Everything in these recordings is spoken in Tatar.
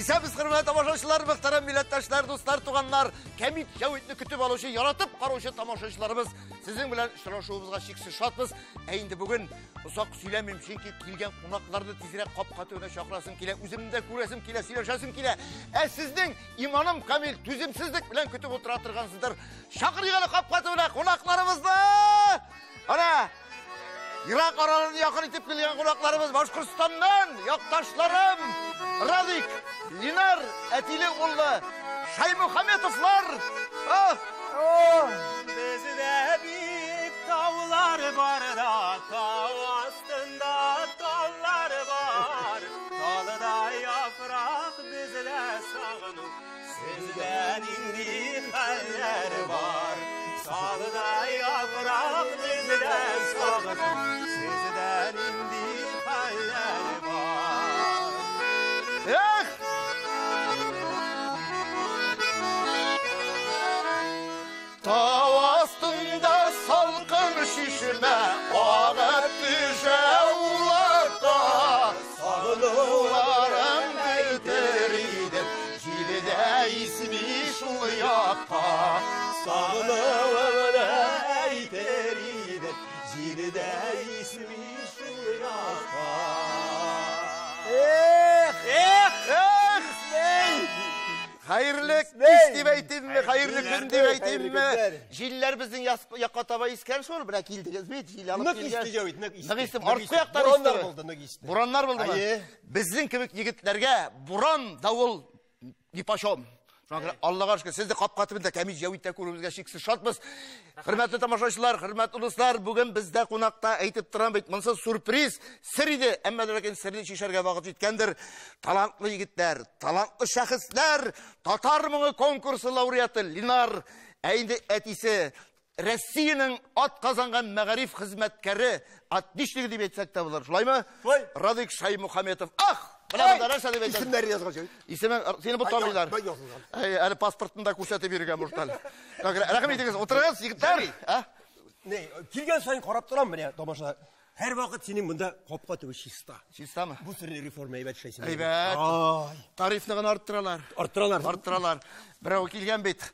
Исәнмесез, хөрмәтле тамашачылар, мөхтәрәм милләттәшләр, дуслар, туганнар, Кәмит Җәвитне көтеп алучы, яратып караучы тамашачыларыбыз, сезнең белән очрашуыбызга чиксез шатбыз. Ә инде бүген озак сөйләмим, чөнки килгән кунакларны тизрәк капка төбенә чакырасым килә, үземне дә күрәсем килә, сөйләшәсем килә. Ә сезнең иманым камил, түземсезлек белән көтеп утыра торгансыздыр. Чакырыйк әле капка төбенә кунакларыбызны! Ана, ерак араларны якын итеп килгән кунакларыбыз Башкортстаннан, якташларым Радик, Линар, әтиле уллы Шаймухаметовлар. Бездә бик таулар бар да, тау астында таллар бар. Талда яфрак бездә сагыну, сездә нинди хәлләр бар? Талда яфрак бездә сагыну, сездә нинди хәлләр бар? Эх! Тау астында салкын шишмә агып төшә улакка. Сагынуларым әйтер идем, җилдә исми шул якка. Сагынуымны әйтер идем, җилдә исми шул якка. Эх, эх, эх! Хәерле кич дип әйтимме, хәерле көн дип әйтимме? Җилләр безнең якка таба искән шул, менә килдегез бит, җил алып Нык килгән. исте, Җәвит, нык исте. Нык исте, Нык арткы исте. яктан Бураннар истеме? булды, нык исте. Бураннар булдымы? Әйе. Безнең кебек егетләргә буран, давыл нипочем. Шуңа күрә Аллага шөкер, сезне капка төбендә Кәмит Җәвиттә күрүебезгә чиксез шатбыз. Хөрмәтле тамашачылар, хөрмәтле дуслар, бүген бездә кунакта әйтеп торам бит, монысы сюрприз, сер иде, әмма ләкин серне чишәргә вакыт җиткәндер. Талантлы егетләр, талантлы шәхесләр, Татар моңы конкурсы лауреаты Линар, ә инде әтисе Россиянең ат казанган мәгариф хезмәткәре, отличник дип әйтсәк тә булыр, шулаймы? Шулай. Радик Шаймухаметов. Ах! Менә монда нәрсә дип әйтәсең? Исемнәре язган Җәвит. Исеме, сине бу таныйлар. Ай, язылган. Әй, әле паспортын да күрсәтеп йөргән может әле. Рәхим итегез, утырыгыз, егетләр. А? Не, килгән саен карап торам менә тамаша. Һәр вакыт синең монда капка төбе чиста. Чистамы? Бу серне реформа әйбәт эшләйсең. Әйбәт. Ай, Тарифны гына арттыралар. арттыралар. Арттыралар. Берәү килгән бит.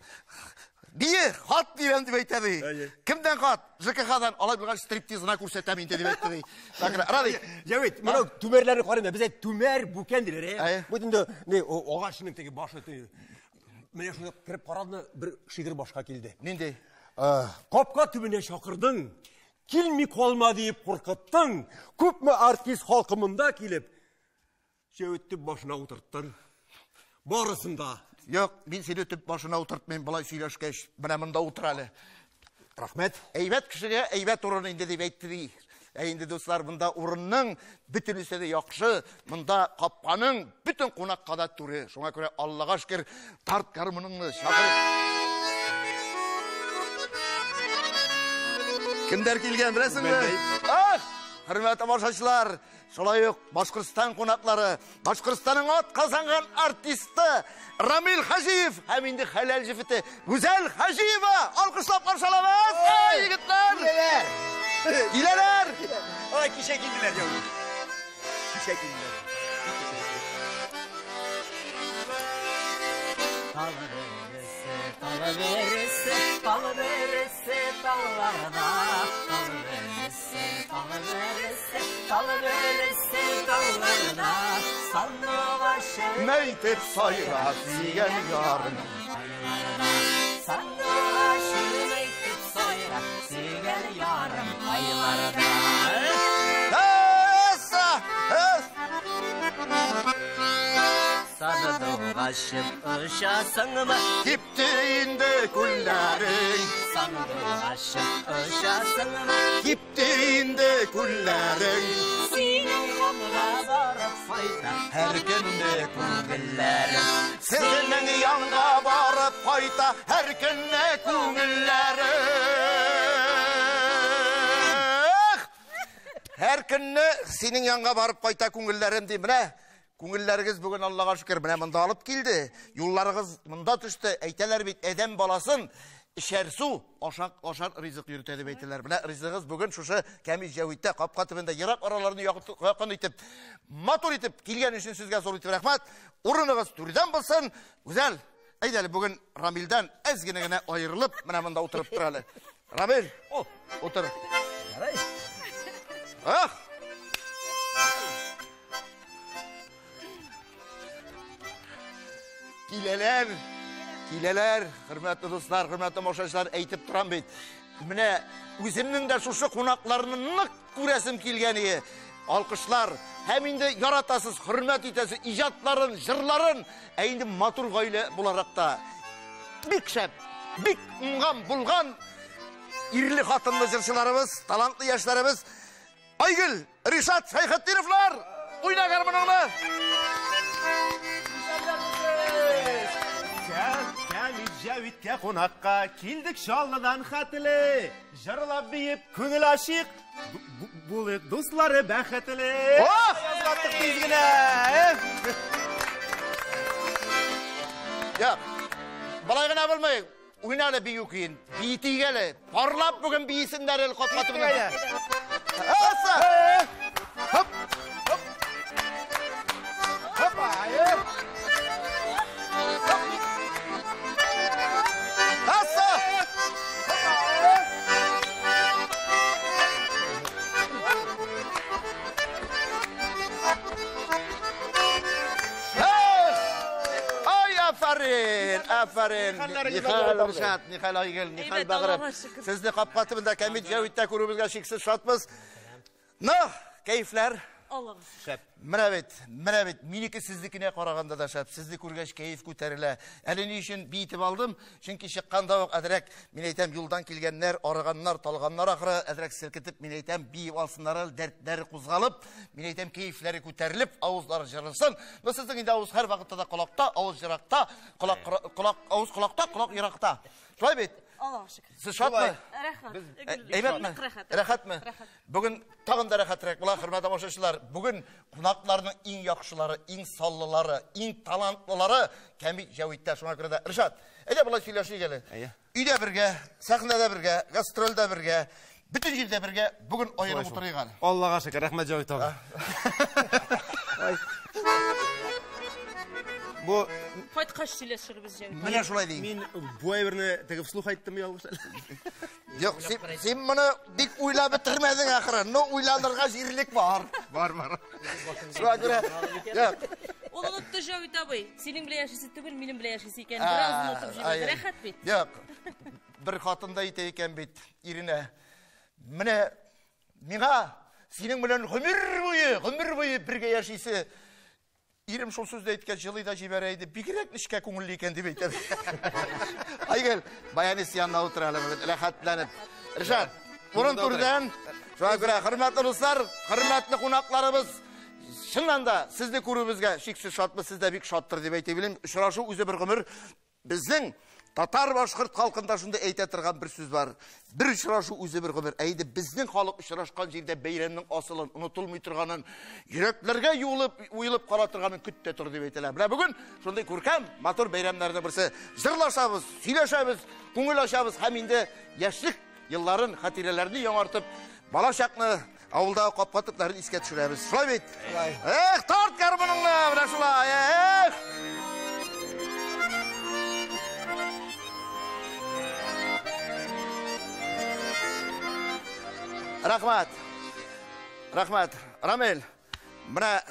Бие, хат бирәм дип әйтә ди. Әйе. Кемдән хат? ЖКХ-дан. Алай булгач стриптизына күрсәтәм инде дип әйтте ди. Так, Радик. Җәвит, менә түмәрләрне карыйм да, бездә түмәр бүкән диләр, Әйе. ә? Бу инде не, агачның теге башы теге. Менә шуны кереп карадым, бер шигырь башка килде. Нинди? Капка төбенә чакырдың, килми калма диеп куркыттың. Күпме артист халкы монда килеп, Җәвит төп башына утырттың. Барысын да. Юк, мин сине төп башына утыртмыйм, болай сөйләшкәч, менә монда утыр әле. Рәхмәт. Әйбәт кешегә әйбәт урын инде дип әйтте ди. Ә инде дуслар, монда урынның бөтенесе дә яхшы, монда капканың бөтен кунакка да түре. Шуңа күрә Аллага шөкер, тарт гармуныңны чакырып. Кемдәр килгән, беләсеңме? Ах, хөрмәтле тамашачылар, шулай ук Башкортстан кунаклары, Башкортстанның ат казанган артисты Рамил Хаҗиев һәм инде хәләл җефете Гүзәл Хаҗиева алкышлап каршы алабыз. Ай, егетләр! Киләләр. Киләләр! Ай, кичә килделәр, Җәвит. Кичә килделәр. Tal verese, tal verese, tallarda. Tal verese, tal verese, tal verese, tallarda. Sandıbaşı Мәйтеп сайра сөйгән ярым. Sandıbaşı meytip sayra, сөйгән ярым айларда. Эсса! Эс! Сандугашып очасыңмы? Кипте инде күлләрең, Сандугашып очасыңмы? кипте инде күлләрең. Синең хакка барып кайта Һәр көнне күңелләрем. Сезнең янга барып кайта һәр көнне күңелләрем. Һәр көнне синең янга барып кайта күңелләрем ди. Менә күңелләрегез бүген Аллага шөкер менә монда алып килде. Юлларыгыз монда төште. Әйтәләр бит, адәм баласын Эчәр су, ашак, ашар ризык йөртә дип әйтәләр. Менә ризыгыз бүген шушы Кәмит Җәвиттә, капка төбендә ерак араларны якын итеп, матур итеп килгән өчен сезгә зур итеп рәхмәт. Урыныгыз түрдән булсын. Гүзәл, әйдә әле бүген Рамилдән әз генә генә аерылып, менә монда утырып тор әле. Рамил, утыр. Ярай. Ах! Киләләр, киләләр, хөрмәтле дуслар, хөрмәтле тамашачылар, әйтеп торам бит. Менә үземнең дә шушы кунакларны нык күрәсем килгән ие. Алкышлар, һәм инде яратасыз, хөрмәт итәсез иҗатларын, җырларын, ә инде матур гаилә буларак та бик шәп, бик уңган, булган ирле хатынлы җырчыларыбыз, талантлы яшьләребез Айгөл, Ришат Шәйхетдиновлар, уйна гармуныңны! Кәмит Җәвиткә кунакка килдек Чаллыдан хәтле. Җырлап биеп күңел ачык, булыйк дуслары бәхетле. Ох! Язгаттык тиз генә. Юк, болай гына булмый. Уйна әле бию көен, биетик әле. Парлап бүген биесеннәр әле капка төбенә. Аса! Хоп! Хоп! Хопа! Аса! Ай, афәрин, афәрин. Нихәл, Ришат, нихәл, Айгөл, нихәл, Әйбәт, Бәгърем. Аллага шөкер. Сезне капка төбендә Кәмит Җәвиттә күрүебезгә чиксез шатбыз. Ну, кәефләр? Аллага шөкер. Менә бит, менә бит, минеке сезнекенә караганда да шәп. Сезне күргәч кәеф күтәрелә. Әле ни өчен биетеп алдым? Чөнки чыкканда ук әзрәк, мин әйтәм, юлдан килгәннәр, арыганнар, талганнар ахыры, әзрәк селкетеп, мин әйтәм, биеп алсыннар әле, дәртләре кузгалып, мин әйтәм, кәефләре күтәрелеп, авызлары җырылсын. Но сезнең инде авыз һәр вакытта да колакта, авыз еракта, колак, колак, авыз колакта, колак еракта. Шулай бит? Аллага шөкер. Сез шатмы? Рәхмәт. Әйбәтме? Нык рәхәт. Рәхәтме? Рәхәт. Бүген тагын да рәхәтрәк була, хөрмәтле тамашачылар. Бүген кунакларның иң яхшылары, иң саллылары, иң талантлылары Кәмит Җәвиттә. Шуңа күрә дә Ришат, әйдә болай сөйләшик әле. Өйдә бергә, сәхнәдә бергә, гастрольдә бергә, бөтен җирдә бергә бүген аерым утырыйк әле. Аллага шөкер, рәхмәт Җәвит абый. Бу Кайткач сөйләшербез Җәвит. Менә шулай дим. мин бу әйберне теге вслух әйттем ялгыш әле. Юк, син моны бик уйлап бетермәдең ахыры. Но уйланырга җирлек бар. Бар, бар. Шуңа күрә, юк. Ул онытты Җәвит абый. Синең белән яшисе түгел, минем белән яшисе икән. Бераз онытып җибәрде. Рәхәт бит. Юк. Бер хатын да әйтә икән бит иренә. Менә миңа синең белән гомер буе бергә яшисе. Ирем шул сүзне әйткәч, җылый да җибәрә иде. Бигрәк нечкә күңелле икән дип әйтә. Айгөл, баянист янына утыра әле бүген, рәхәтләнеп. Ришат, урын түрдән. Шуңа күрә, хөрмәтле дуслар, хөрмәтле кунакларыбыз, чыннан да сезне күрүебезгә чиксез шатбыз, сез дә бик шаттыр дип әйтә беләм. Очрашу үзе бер гомер. Безнең татар-башкорт халкында шунда әйтә торган бер сүз бар. Бер очрашу үзе бер гомер. Әйде, безнең халык очрашкан җирдә бәйрәмнең асылын, онытылмый торганын, йөрәкләргә юылып, уелып кала торганын көт тә тор дип әйтәләр. Менә бүген шундый күркәм, матур бәйрәмнәрнең берсе. Җырлашабыз, сөйләшәбез, күңел ачабыз һәм инде яшьлек елларын, хатирәләрне яңартып, бала чакны авылдагы капка төпләрен искә төшерәбез. Шулай бит? Шулай. Эх, тарт гармуныңны, менә шулай. Эх! Рәхмәт. Рәхмәт. Рамил, менә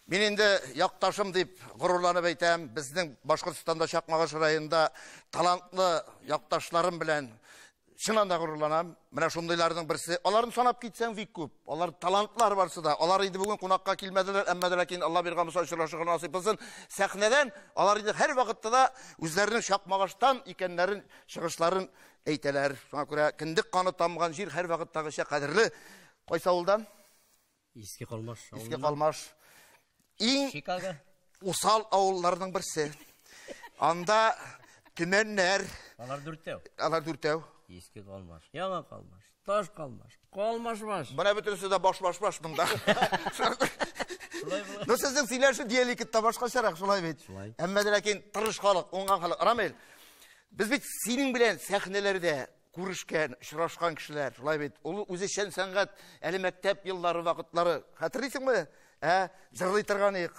мин инде якташым дип горурланып әйтәм, безнең Башкортстанда Чакмагыш районында талантлы якташларым белән чыннан да горурланам. Менә шундыйларның берсе. Аларны санап китсәң бик күп. Алар талантлар барсы да. Алар инде бүген кунакка килмәделәр, әмма дә ләкин Алла биргән булса очрашырга насыйп булсын. Сәхнәдән алар инде һәр вакытта да үзләренең Чакмагыштан икәннәрен, чыгышларын әйтәләр. Шуңа күрә кендек каны тамган җир һәр вакыттагыча кадерле. Кайсы авылдан? Иске Калмаш Иске авылыннан. Калмаш. Иң Чикаго. усал авылларның берсе. Анда төмәннәр. Алар дүртәү. Алар дүртәү. Иске Калмаш, Яңа Калмаш, Таш Калмаш, Калмаш баш. Менә бөтенесе дә баш, баш, баш монда. Шулай була. Но сезнең сөйләшү диалектта башкачарак, шулай бит. Шулай. Әмма дә ләкин тырыш халык, уңган халык. Рамил, Без бит синең белән сәхнәләрдә күрешкән, очрашкан кешеләр, шулай бит. Ул үзешчән сәнгать, әле мәктәп еллары вакытлары, хәтерлисеңме? Ә, җырлый торган идек.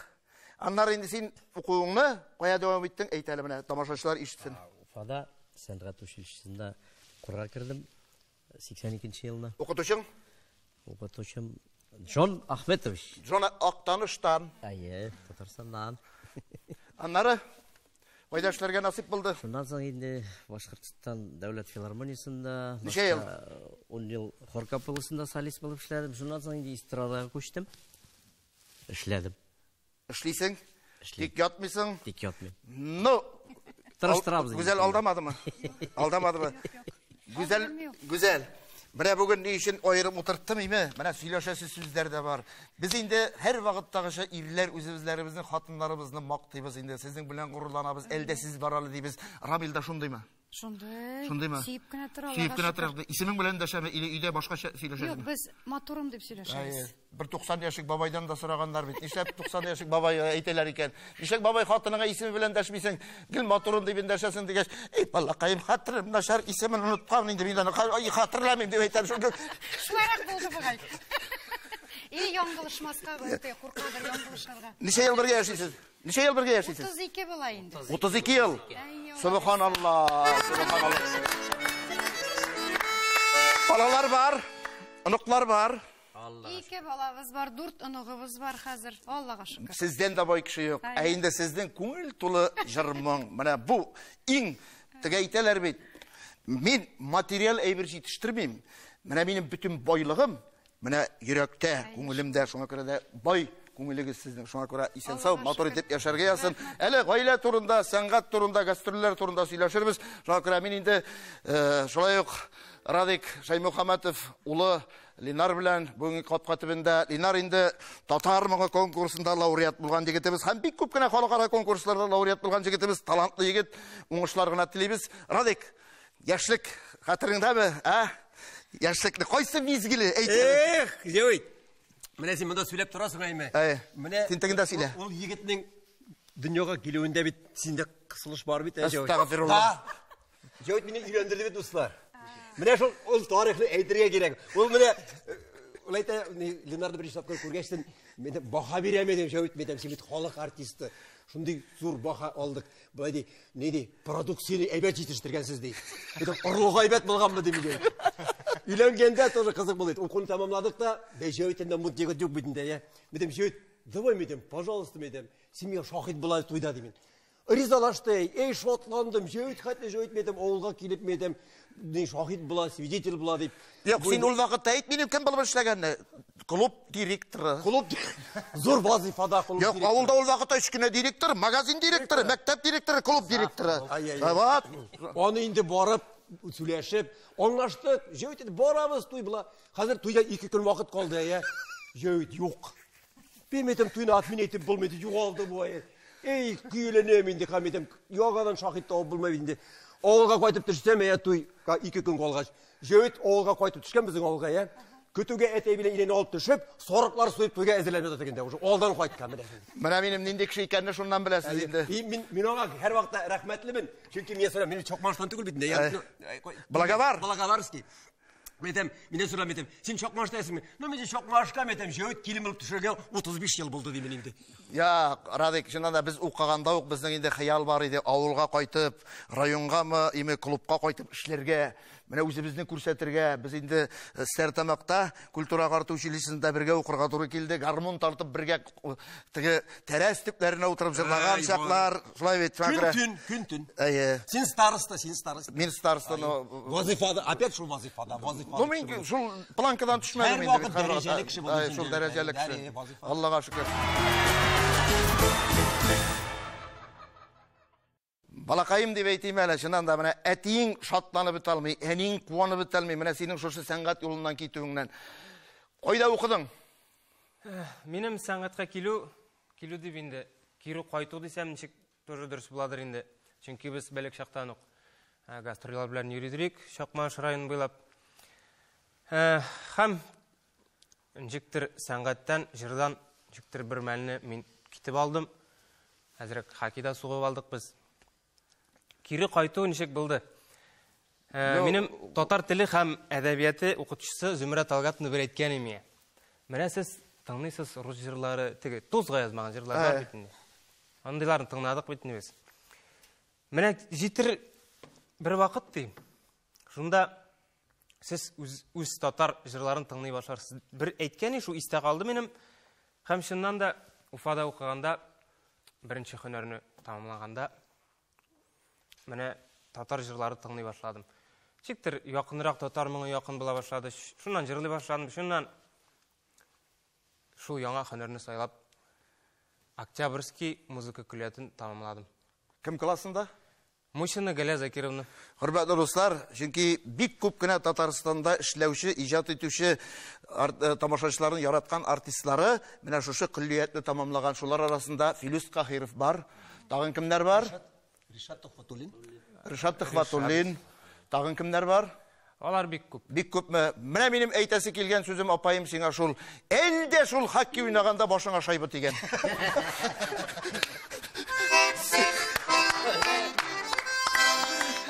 Аннары инде син укуыңны кая дәвам иттең, әйт әле менә, тамашачылар ишетсен. Уфада сәнгать училищесында укырга кердем 82 елны. Укытучың? Укытучым Джон Ахметович. Джон Актаныштан. Әйе, Татарстаннан. Аннары кайда эшләргә насыйп булды? Шуннан соң инде Башкортстан дәүләт филармониясендә Ничә ел? 10 ел хор капелласында солист булып эшләдем. Шуннан соң инде эстрадага күчтем. Эшләдем. Эшлисең? Эшлим. Тик ятмыйсың? Тик ятмыйм. Ну, Тырыштырабыз. Гүзәл алдамадымы? Алдамадымы? Гүзәл, Гүзәл. Менә бүген ни өчен аерым утырттым име? Менә сөйләшәсе сүзләр дә бар. Без инде һәр вакыттагыча ирләр үзебезләребезнең хатыннарыбызны мактыйбыз инде. Сезнең белән горурланабыз. Әлдә сез бар әле дибез. Рамил дә шундыймы? Шундый. Шундыймы? Сөеп кенә тора. Сөеп кенә тора. Исемең белән дәшәме или өйдә башкача сөйләшәсеңме? Юк, без матурым дип сөйләшәбез. Бер 90 яшьлек бабайдан да сораганнар бит. Нишләп 90 яшьлек бабай әйтәләр икән? Нишләп бабай хатыныңа исеме белән дәшмисең? Гел матурым дип эндәшәсең дигәч, эй, балакаем, хәтерем начар, исемен оныткан инде мин аны. Ай, хәтерләмим дип әйтәм шул. Шулайрак булды бугай. И яңгылышмаска, куркадыр яңгылышырга. Ничә ел бергә яшисез? Ничә ел бергә яшисез? 32 була инде. 32 ел. Субханалла, субханалла. Балалар бар, оныклар бар. Ике балабыз бар, 4 оныгыбыз бар хәзер. Аллага шөкер. Сездән дә бай кеше юк. Ә инде сезнең күңел тулы җыр-моң. Менә бу иң теге әйтәләр бит. Мин материаль әйбер җитештермим. Менә минем бөтен байлыгым менә йөрәктә, күңелемдә, шуңа күрә дә бай күңелегез сезнең. Шуңа күрә исән-сау, матур итеп яшәргә язсын. Әле гаилә турында, сәнгать турында, гастрольләр турында сөйләшербез. Шуңа күрә мин инде шулай ук Радик Шаймөхәммәтов улы Ленар белән бүгенге капка төбендә. Ленар инде татар моңы конкурсында лауреат булган егетебез һәм бик күп кенә халыкара конкурсларда лауреат булган егетебез, талантлы егет, уңышлар гына телибез. Радик, яшьлек хәтереңдәме, ә? Яшьлекне кайсы мизгеле әйт әле? Эх, Җәвит. Менә син монда сөйләп торасың әйме. Менә син тегендә сөйлә. Ул егетнең дөньяга килүендә бит синдә кысылыш бар бит, Җәвит. Әстәгъфирулла. Җәвит мине өйләндерде бит, дуслар. Менә шул ул тарихны әйтергә кирәк. Ул менә ул әйтә, Ленардо беренче тапкыр күргәчтен, мин баһа бирәм идем, Җәвит, мин син бит халык артисты. Шундый зур баһа алдык. Былай ди, ни ди, продукцияне әйбәт җитештергәнсез ди. Бит орлыгы әйбәт булганмы ди мин. Өйләнгәндә тоже кызык булды. Укуны тәмамладык та, бәй Җәвитендә мут егет юк бит инде, я. Мин Җәвит, давай мин, пожалуйста, мин, син миңа шаһит була туйда ди мин. Ризалашты, эй, шатландым, Җәвит хәтле Җәвит мин, авылга килеп мин, ни шаһит була, свидетель була дип. Юк, син ул вакытта әйт минем кем булып эшләгәнне. Клуб директоры. Клуб зур вазифада клуб директоры. Юк, авылда ул вакытта өч кенә директор, магазин директоры, мәктәп директоры, клуб директоры. Вот. Аны инде барып сөйләшеп, аңлаштык. Җәвит барабыз туй була. Хәзер туйда 2 көн вакыт калды, әйе. Җәвит юк. Бимәтем туйны отмена итеп булмый, югалды бу. Эй, көйләнәм инде, һәм әйтәм, яңадан шаһит табып булмый инде. Авылга кайтып төшсәм, әйе, туйга 2 көн калгач. Җәвит авылга кайтып төшкән безнең авылга, әйе. Көтүгә әтәй белән инәне алып төшеп, сарыклар суеп туйга әзерләнеп ята дигәндә, уже алдан кайткан менә. Менә минем нинди кеше икәнне шуннан беләсез инде. Мин аңа һәр вакытта рәхмәтлемен, чөнки мин сорам, мин Чакмаштан түгел бит инде. Благовар. Благоварский. Мин әйтәм, миннән сорам, әйтәм, син Чакмашта ясыңмы? Ну, мин Чакмашка, әйтәм, Җәвит килен булып төшергә 35 ел булды димен инде. Я, Радик, чыннан да без укыганда ук безнең инде хыял бар иде, авылга кайтып, районгамы, име клубка кайтып эшләргә, менә үзебезне күрсәтергә. Без инде Стәрлетамакта культура агарту училищесында бергә укырга туры килде, гармун тартып бергә теге тәрәз төпләренә утырып җырлаган чаклар, шулай бит, шуңа күрә. Көн төн. Әйе. Син староста, син староста. Мин староста, но вазифада, опять шул вазифада, вазифада. Ну, мин шул планкадан төшмәдем инде. Һәр вакыт дәрәҗәле кеше булды. Шул дәрәҗәле кеше. Аллага шөкер. Балакаем дип әйтим әле, чыннан да менә әтиең шатланып бетә алмый, әниең куанып бетә алмый, менә синең шушы сәнгать юлыннан китүеңнән. Кайда укыдың? Минем сәнгатькә килү, килү дип инде, кире кайту дисәм, ничек тоже дөрес буладыр инде. Чөнки без бәләк чактан ук гастрольләр белән йөридек, Чакмагыш районы буйлап. Һәм ничектер сәнгатьтән, җырдан ничектер бер мәлне мин китеп алдым. Әзрәк хоккейда сугып алдык без. Кире кайту ничек булды? Минем татар теле һәм әдәбияты укытучысы Зөмрә Талгатовна бер әйткән иде. Менә сез тыңлыйсыз рус җырлары, теге тузга язмаган җырлар бар бит инде. Андыйларын тыңладык бит инде без. Менә җитер бер вакыт ди. Шунда сез үз татар җырларын тыңлый башларсыз. Бер әйткән шул истә калды минем. Һәм чыннан да Уфада укыганда беренче һөнәрне тәмамлаганда менә татар җырлары тыңлый башладым. Ничектер якынрак татар моңы якын була башлады. Шуннан җырлый башладым. Шуннан шул яңа һөнәрне сайлап Октябрьский музыка көллиятен тәмамладым. Кем классында? Мусина Галя Закировна. Хөрмәтле дуслар, чөнки бик күп кенә Татарстанда эшләүче, иҗат итүче тамашачыларын яраткан артистлары менә шушы көллиятне тәмамлаган. Шулар арасында Филүс Каһиров бар. Тагын кемнәр бар? Ришат Төхвәтуллин. Ришат Төхвәтуллин. Тагын кемнәр бар? Алар бик күп. Бик күпме? Менә минем әйтәсе килгән сүзем, апаем, сиңа шул. Әлдә шул хоккей уйнаганда башыңа шайба тигән.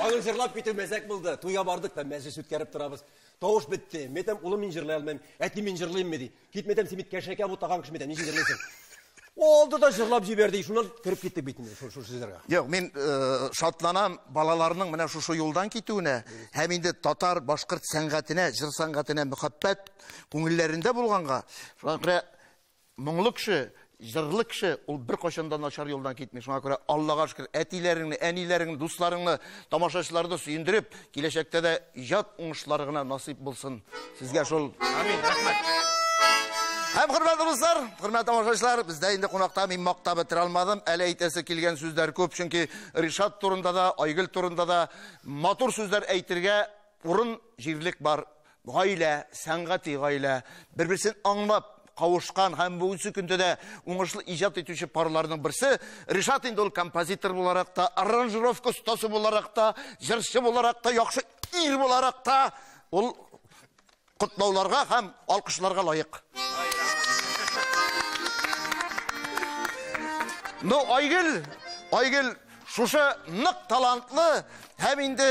Аның җырлап китү мәзәк булды. Туйга бардык та мәҗлес үткәреп торабыз. Тавыш бетте. Мен әйтәм, улым, мин җырлый алмыйм. Әти, мин җырлыйммы ди. Кит, мен әйтәм, син бит кәшәкә бутаган кеше, мен әйтәм, ничек җырлыйсың? Oldu da җырлап җибәрде. Шуннан кереп киттек бит инде шул сүзләргә. Юк, мин шатланам балаларның менә шушы юлдан китүенә һәм инде татар, башкорт сәнгатенә, җыр сәнгатенә мөхәббәт күңелләрендә булганга. Шуңа күрә моңлы кеше, җырлы кеше ул беркайчан да начар юлдан китми. Шуңа күрә Аллага шөкер, әтиләреңне, әниләреңне, дусларыңны, тамашачыларны сөендереп, киләчәктә дә иҗат уңышлары гына насыйп булсын. Сезгә шул. Амин, рәхмәт. Һәм хөрмәтле дуслар, хөрмәтле тамашачылар, бездә инде кунакта мин мактап бетерә алмадым. Әле әйтәсе килгән сүзләр күп, чөнки Ришат турында да, Айгөл турында да матур сүзләр әйтергә урын, җирлек бар. Гаилә, сәнгати гаилә, бер-берсен аңлап кавышкан һәм бүгенге көндә дә уңышлы иҗат итүче парларның берсе. Ришат инде ул композитор буларак та, аранжировка остасы буларак та, җырчы буларак та, яхшы ир буларак та ул котлауларга һәм алкышларга лаек. Ну, Айгөл, Айгөл шушы нык талантлы һәм инде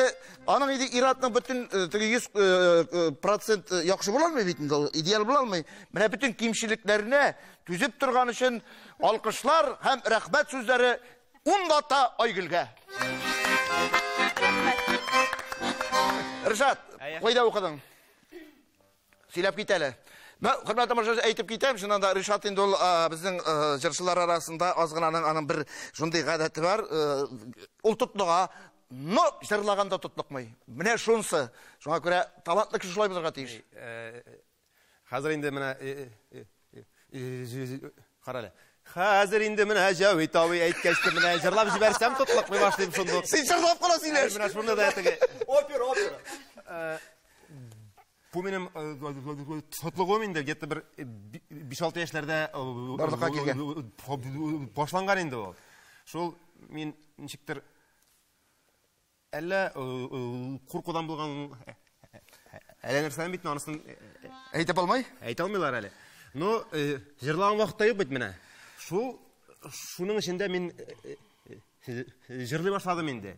аның инде иратның бөтен теге 100% яхшы була алмый бит инде, ул идеал була алмый. Менә бөтен кимчелекләренә түзеп торган өчен алкышлар һәм рәхмәт сүзләре унлата Айгөлгә. Ришат, кайда укыдың? Сөйләп кит әле. Хөрмәтле тамашачы, әйтеп китәм, чыннан да Ришат инде ул безнең җырчылар арасында аз гына аның бер шундый гадәте бар, ул тотлыга, но җырлаганда тотлыкмый. Менә шунсы. Шуңа күрә талантлы кеше шулай булырга тиеш. Хәзер инде менә кара әле. Хәзер инде менә Җәвит абый әйткәч тә менә җырлап җибәрсәм тотлыкмый башлыйм шундук. Син җырлап кала сөйләш. Менә шуны да теге. Опера, опера. Бу минем тотлыгым инде где-то бер 5-6 яшьләрдә барлыкка килгән. Башланган инде ул. Шул мин ничектер әллә куркудан булган, әллә нәрсәдән бит, анысын әйтеп алмый? Әйтә алмыйлар әле. Ну, җырлаган вакытта юк бит менә. Шул шуның эчендә мин җырлый башладым инде.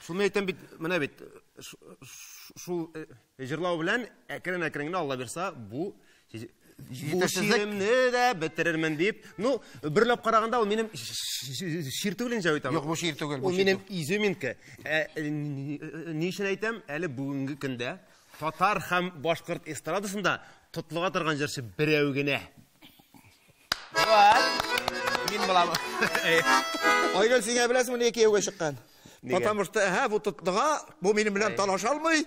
Шуны әйтәм бит, менә бит, шул җырлау белән әкрен-әкрен генә Алла бирсә, бу чиремне дә бетерермен дип. Ну, берләп караганда ул минем чир түгел инде, Җәвит абый. Юк, бу чир түгел, бу Ул минем изюминка. Ни өчен әйтәм, әле бүгенге көндә татар һәм башкорт эстрадасында тотлыга торган җырчы берәү генә. Мин булам. Айгөл, син беләсеңме, нигә кияүгә чыккан? Потому что, һә, бу тотлыга, бу минем белән талаша алмый.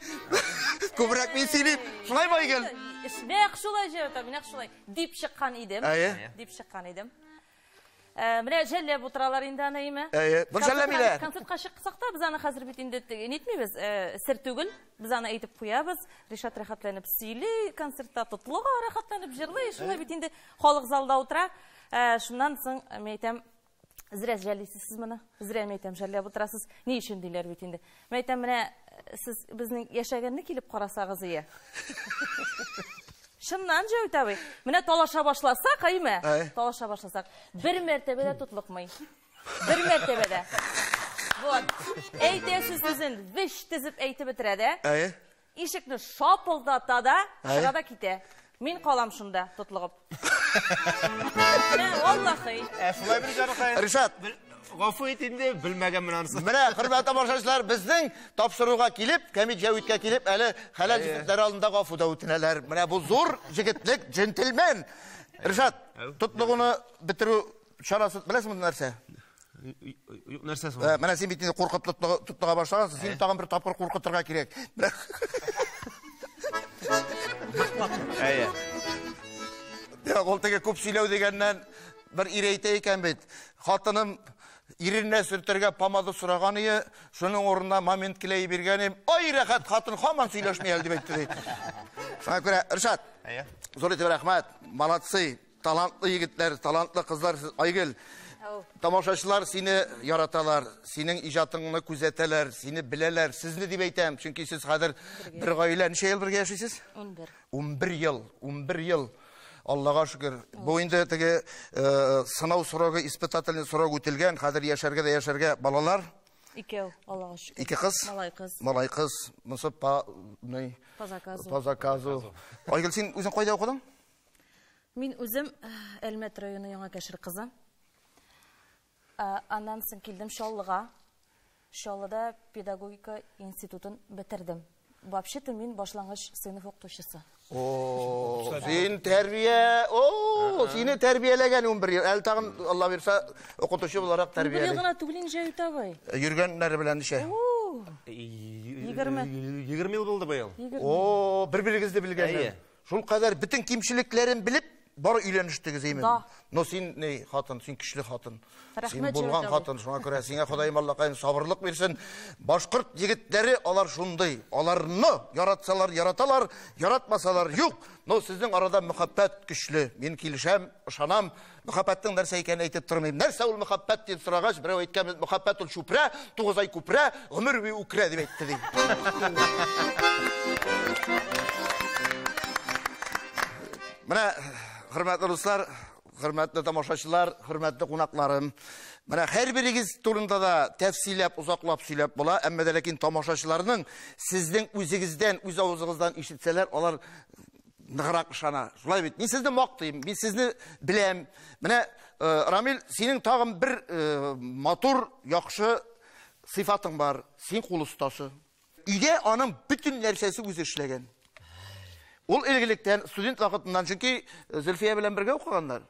Күбрәк мин сөйлим. Шулаймы, Айгөл? Нәкъ шулай, Җәвит абый, нәкъ шулай. Дип чыккан идем. Дип чыккан идем. Менә жәлләп утыралар инде аны, име? Әйе, бу жәлләмиләр. Концертка чыксак та без аны хәзер бит инде нитмибез, сер түгел. Без аны әйтеп куябыз. Ришат рәхәтләнеп сөйли, концертта тотлыга рәхәтләнеп җырлый. Шулай бит инде халык залда утыра. Шуннан соң мин әйтәм, зря жәллисез сез моны. Зря мин әйтәм, жәлләп утырасыз. Ни өчен диләр бит инде. Мин әйтәм, менә сез безнең яшәгәнне килеп карасагыз ие. Чыннан, Җәвит абый, менә талаша башласак, әйме? Талаша башласак, бер мәртәбә дә тотлыкмый. Бер мәртәбә дә. Вот. Әйтәсе сүзен веш тезеп әйтеп бетерә дә. Әйе. Ишекне шапылдата да, Әйе. чыга да китә. Мин калам шунда, тотлыгып. Менә, валлахи. Ә шулай бер җаныкай. Ришат. Гафу ит инде, белмәгәнмен анысын. Менә, хөрмәтле тамашачылар, безнең тапшыруга килеп, Кәмит Җәвиткә килеп, әле хәләл җефетләре алдында гафу да үтенәләр. Менә бу зур җегетлек, джентльмен. Ришат, тотлыгуны бетерү чарасы беләсеңме нәрсә? Юк, нәрсә соң? Менә син бит инде куркып тотлыга башлагансың, син тагын бер тапкыр куркытырга кирәк. Менә. Әйе. Юк, ул теге күп сөйләү дигәннән бер ир әйтә икән бит. Хатыным иренә сөртергә помада сораган ие, шуның урынына момент клей биргән идем. Ай, рәхәт, хатын һаман сөйләшми әле дип әйтте ди. Шуңа күрә, Ришат, Әйе. зур итеп рәхмәт. Молодцы, талантлы егетләр, талантлы кызлар сез. Айгөл, тамашачылар сине яраталар, синең иҗатыңны күзәтәләр, сине беләләр. Сезне дип әйтәм, чөнки сез хәзер бер гаилә ничә ел бергә яшисез? 11. 11 ел, 11 ел. Аллага шөкер. Бу инде теге сынау срогы, испытательный срок үтелгән. Хәзер яшәргә дә яшәргә балалар. Икәү, Аллага шөкер. Ике кыз. Малай кыз. Малай кыз. Монысы по, ни? По заказу. По заказу. Айгөл, син үзең кайда укыдың? Мин үзем Әлмәт районы Яңа Кәшер кызы. Аннан соң килдем Чаллыга. Чаллыда педагогика институтын бетердем. Вообще-то мин башлангыч сыйныф укытучысы. О, син тәрбия, о, сине тәрбияләгән 11 ел. Әле тагын Алла бирсә, укытучы буларак 11 ел тәрбияли. гына түгел инде, Җәвит абый. Йөргәннәре белән ничә? 20. 20 ел булды быел. О, бер-берегезне белгәннәр. Әйе. Шул кадәр бөтен кимчелекләрен белеп, бары өйләнештегез, әйме? Да. Но син ни, хатын, син көчле хатын. Син Рәхмәт, булган Җәвит абый. хатын, шуңа күрә сиңа Ходаем Аллакаем сабырлык бирсен. Башкорт егетләре алар шундый. Аларны яратсалар яраталар, яратмасалар юк. Но сезнең арада мөхәббәт көчле. Мин килешәм, ышанам. Мөхәббәтнең нәрсә икәнен әйтеп тормыйм. Нәрсә ул мөхәббәт дип сорагач, берәү әйткән, мөхәббәт ул чүпрә, 9 ай күпрә, гомер буе үкрә дип әйтте ди. Менә, хөрмәтле дуслар, хөрмәтле тамашачылар, хөрмәтле кунакларым. Менә һәрберегез турында да тәфсилләп, озаклап сөйләп була, әмма дә ләкин тамашачыларның сезнең үзегездән, үз авызыгыздан ишетсәләр, алар ныграк ышана. Шулай бит. Мин сезне мактыйм, мин сезне беләм. Менә, Рамил, синең тагын бер матур, яхшы сыйфатың бар. Син кул остасы. Өйдә аның бөтен нәрсәсе үзе эшләгән. Ул элгелектән студент вакытыннан, чөнки Зөлфия белән бергә укыганнар.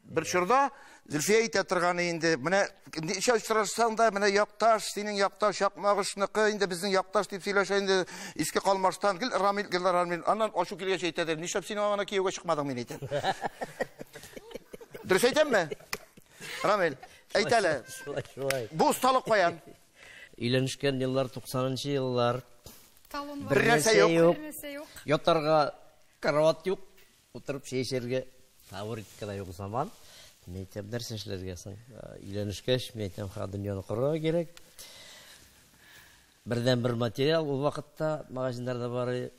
Бер чорда Зөлфия әйтә торган инде, менә ничә очрашсаң да, менә якташ, синең якташ, Чакмагышныкы, инде безнең якташ дип сөйләшә инде Иске Калмаштан, гел Рамил, гел Рамил. Аннан ачу килгәч әйтә дә, нишләп син аңа кияүгә чыкмадың, мин әйтәм. Дөрес әйтәмме? Рамил, әйт әле. Шулай, шулай. Бу осталык каян? Өйләнешкән еллар 90 еллар. Талон Бер бар. нәрсә юк. юк. Бер нәрсә юк. Ятарга кровать юк. Утырып чәй эчәргә табуретка да юк заман. Мин әйтәм, нәрсә эшләргә соң? Өйләнешкәч, мин әйтәм, ха, дөньяны корырга кирәк. Бердән бер материал ул вакытта магазиннарда бары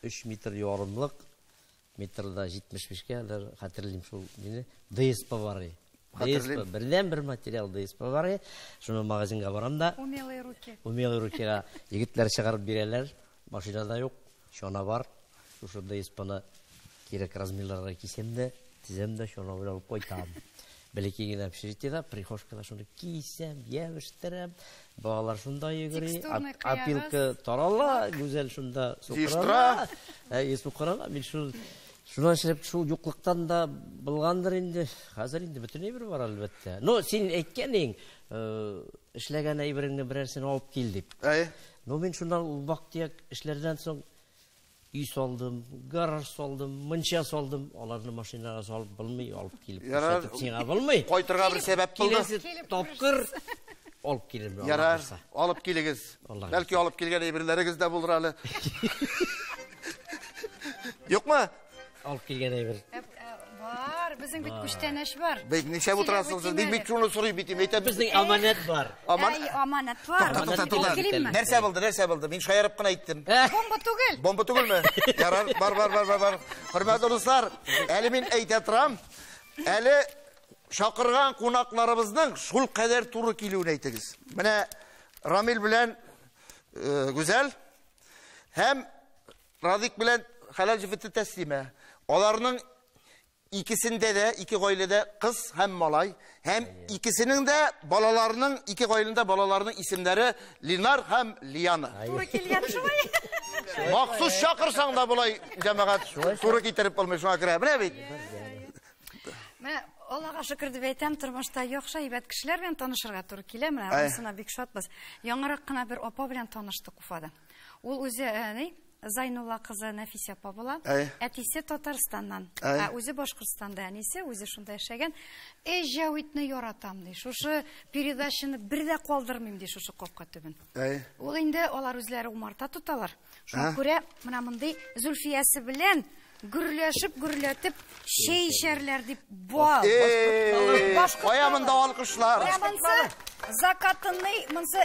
3 метр ярымлык, метрда 75-кә, даже хәтерлим шул мине, ДСП бары. Хәтерлим. ДСП, бердән бер материал ДСП бары. Шуны магазинга барам да. Умелые руки. Умелые рукига егетләр чыгарып бирәләр. Машинада юк, чана бар. Шушы ДСПны кирәк размерларга кисәм дә, тизәм дә чана белән алып кайтам. Бәләкәй генә общежитиедә, прихожкада шуны кисәм, ябештерәм. Балалар шунда йөгери, Текстурный кыягыз. опилка тарала, Гүзәл шунда Җыештыра. сукырана. Әй, сукырана. Мин шул шуннан эшләп шул юклыктан да булгандыр инде. Хәзер инде бөтен әйбер бар әлбәттә. Но син әйткәнең, эшләгән әйбереңне берәрсен алып кил дип. Әй. Но мин шуннан ул вак-төяк эшләрдән соң өй салдым, гараж салдым, мунча салдым. Аларны машинага салып булмый, алып килеп Ярар. күрсәтеп сиңа булмый. Кайтырга бер сәбәп булды. Киләсе Килеп тапкыр алып килермен, Алла Ярар, боерса. алып килегез. Алла Бәлки алып килгән әйберләрегез дә булыр әле. Юкмы? Алып килгән әйбер. Бар, безнең бит күчтәнәш бар. Бик ничә утырасыз? Сөйләп Мин үтим бит әле. шуны сорыйм бит, әйтәм. Безнең аманат бар. Аман. Әй, аманат бар. Тукта, тукта, Алып тукта. килимме? Нәрсә булды, нәрсә булды? Мин шаярып кына әйттем. Бомба түгел. Бомба түгелме? Ярар, бар, бар, бар, бар, бар. Хөрмәтле дуслар, әле мин әйтә торам. Әле чакырган кунакларыбызның шул кадәр туры килүен әйтегез. Менә Рамил белән Гүзәл һәм Радик белән хәләл җефете Тәслимә. Аларның икесендә дә, ике гаиләдә кыз һәм малай, һәм икесенең дә балаларының, ике гаиләдә балаларының исемнәре Линар һәм Лиана. Туры килгән шулай. Махсус чакырсаң да болай җәмәгать туры китереп булмый, шуңа күрә. Менә бит. Менә Аллага шөкер дип әйтәм, тормышта яхшы әйбәт кешеләр белән танышырга туры килә. Менә анысына бик шатбыз. Яңарак кына бер апа белән таныштык Уфада. Ул үзе ни? Зайнулла кызы Нәфисә апа була. Әтисе Татарстаннан, ә үзе Башкортстанда, әнисе үзе шунда яшәгән. Эй, Җәвитне яратам ди. Шушы передачаны бер дә калдырмыйм ди, шушы капка төбен. Ул инде алар үзләре умарта тоталар. Шуңа күрә менә мондый Зөлфиясе белән гөрләшеп, гөрләтеп чәй эчәрләр дип бал. Кая монда алкышлар? Монсы закатанный, монсы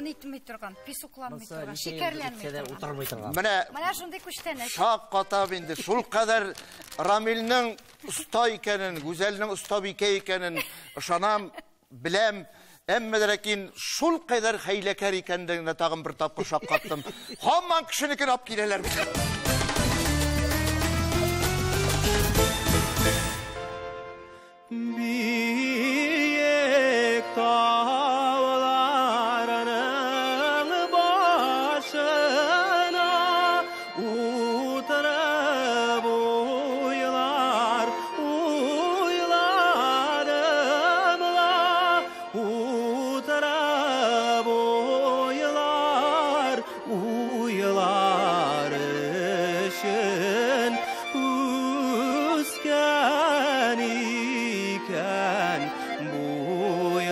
нитми торган, песокланмый торган, шикәрләнми торган. Менә шундый күчтәнәч. Шаккатам инде, шул кадәр Рамилнең оста икәнен, Гүзәлнең оста бикә икәнен ышанам, беләм. Әмма ләкин шул кадәр хәйләкәр икәнлегенә тагын бер тапкыр шаккаттым. Һаман кешенекен алып киләләр. Биек тауларының башына утырып уйлар, уйладым ла, утырып уйлар, уйлар өчен үскән икән буйларым.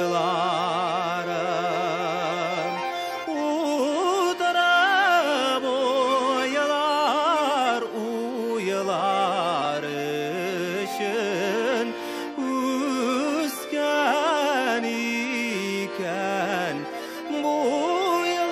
Утырып уйлар, уйлар өчен үскән икән буйларым.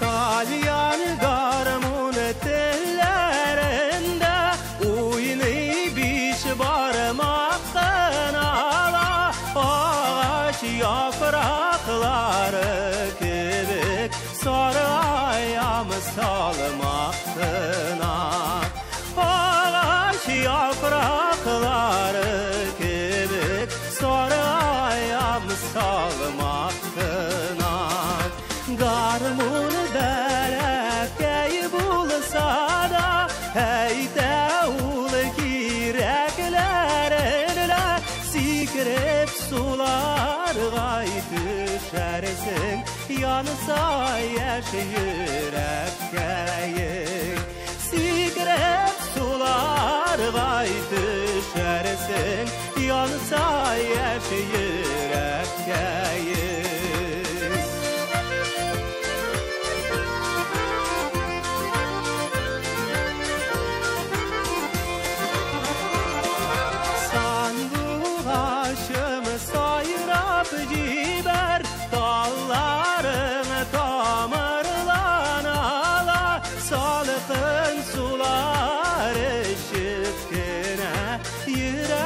Talyan garmun tellerinde уйный биш бармактан ала, ağaç yaprakları кебек саргаям салмактына. Ağaç yaprakları кебек саргаям салмактына. Гармун бәләкәй булса да, әйтә ул кирәкләрен, сикереп суларга төшәрсең, янса яшь йөрәккәең. Сикереп суларга төшәрсең, янса яшь йөрәккәең. Sanduğaşım sayrap ciber, dalların tamırlan ala, salkın sular eşitkine, yürek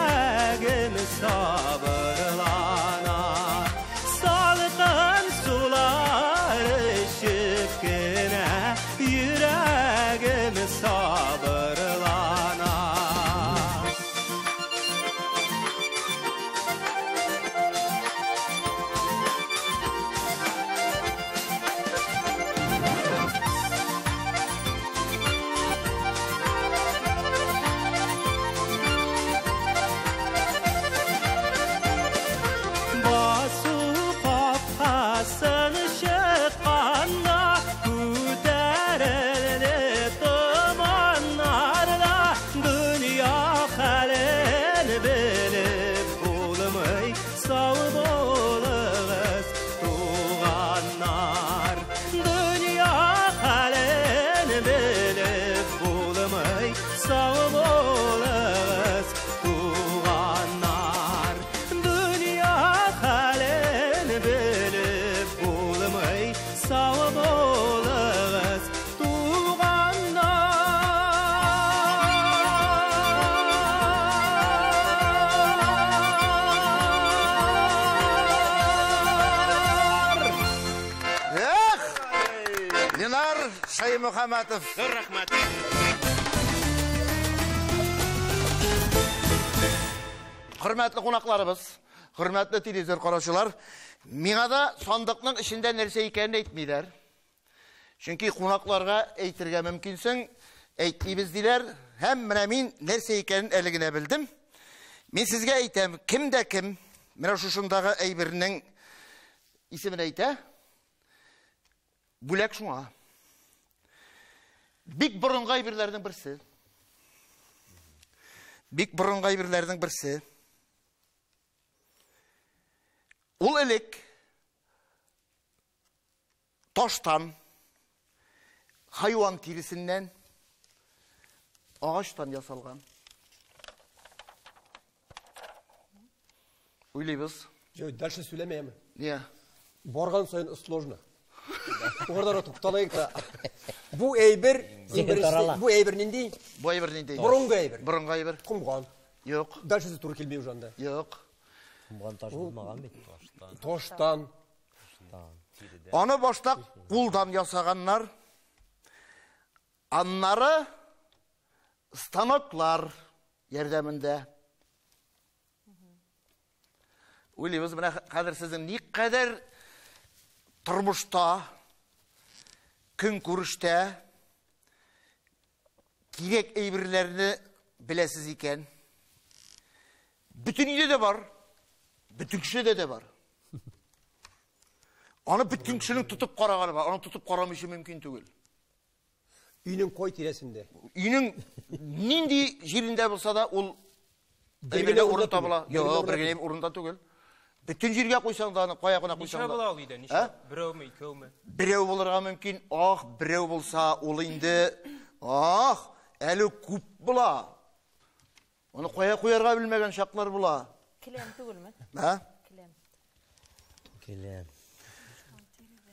Мөхәммәтов. Зур рәхмәт. Хөрмәтле кунакларыбыз, хөрмәтле телевизор караучылар, миңа да сандыкның эчендә нәрсә икәнен әйтмиләр. Чөнки кунакларга әйтергә мөмкинсең, әйтмибез диләр. Һәм менә мин нәрсә икәнен әле генә белдем. Мин сезгә әйтәм, кем дә кем менә шушындагы әйбернең исемен әйтә, бүләк шуңа. Бик борынгы әйберләрнең берсе. Бик борынгы әйберләрнең берсе. Ул элек таштан, хайван тиресеннән, агачтан ясалган. Уйлыйбыз. Җәвит, дальше сөйләмәйме? Ния? Барган саен сложно. Угырдан тукталайык та. Бу әйбер, иң беренчесе, бу әйбер нинди? Бу әйбер нинди? Борынгы әйбер. Борынгы әйбер. Комган. Юк. Дальше туры килми уже анда. Юк. Комган таш булмаган бит. Таштан. Аны башта кулдан ясаганнар. Аннары станоклар ярдәмендә. Уйлыйбыз, менә хәзер сезнең никадәр тормышта, көнкүрештә кирәк әйберләрне беләсез икән. Бөтен өйдә дә бар, бөтен кешедә дә бар. Аны бөтен кешенең тотып караганы бар, аны тотып карамыйча мөмкин түгел. Өйнең кай тирәсендә? Өйнең нинди җирендә булса да ул әйбергә урын табыла. Юк, бер генә урында түгел. Бөтен җиргә куйсаң да, аны кая гына куйсаң да. Ничә була ул өйдә? Ничә? Берәүме, икәүме? Берәү булырга мөмкин. Ах, берәү булса, ул инде, ах, әле күп була. Аны кая куярга белмәгән чаклар була. Келәм түгелме? Ә? Келәм. Келәм.